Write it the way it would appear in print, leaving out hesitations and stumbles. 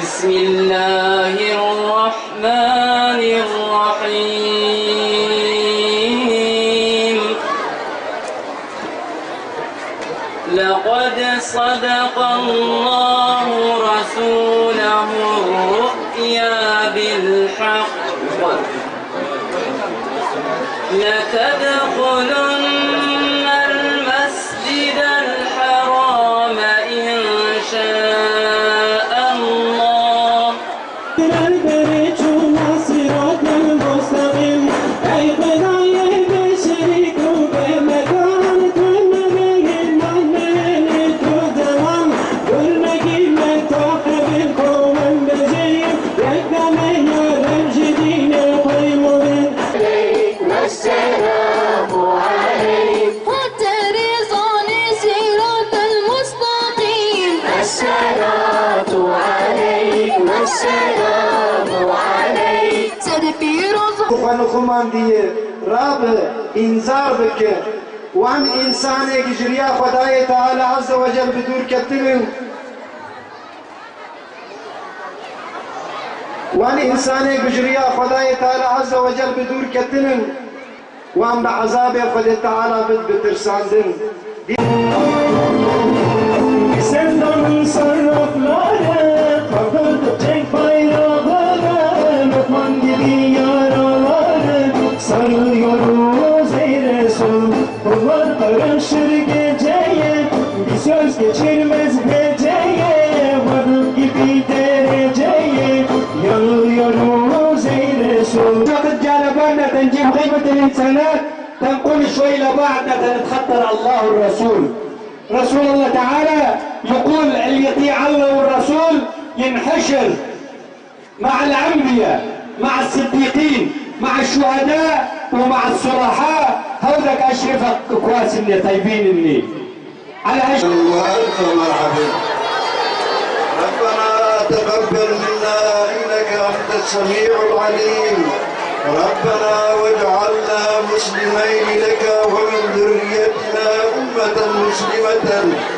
بسم الله الرحمن الرحيم. لقد صدق الله رسوله الرؤيا بالحق لتدخلن المسجد الحرام إن شاء الله. صراط المستقيم أي خداي بشريك وبمكان كل دوام كل مجيمة تحب بجيم يا رب جدين والسلام عليك وترزقني صراط المستقيم. الصلاة عليك والسلام عليك. سيدي خمان دیه راب انذار بکه وان انسان گجریا خدای تعالی عز وجل بدور کتنن وان انسان گجریا خدای تعالی عز وجل بدور کتنن وان بعذاب خدای تعالی بد بترساندن. Sevdanın sarrafları kalkıp cenk bayrakları Lokman gibi yaraları sarıyoruz ey Resul. Kullar karışır geceye, bir söz geçirmez heceye. Varlık gibi dereceye yanıyoruz ey Resul. ناخذ جانبنا تنجيب غيبة الإنسانات تنقل شوي لبعضنا تنتخطر الله الرسول. رسول الله تعالى يقول اللي يطيع الله والرسول ينحشر مع الأنبياء مع الصديقين مع الشهداء ومع الصلحاء. هودك أشرف كواس إني طيبين إني على هش وألف مرحبا. ربنا تقبل منا إنك أنت السميع العليم. ربنا واجعلنا مسلمين لك ومن ذريتنا أمة مسلمة.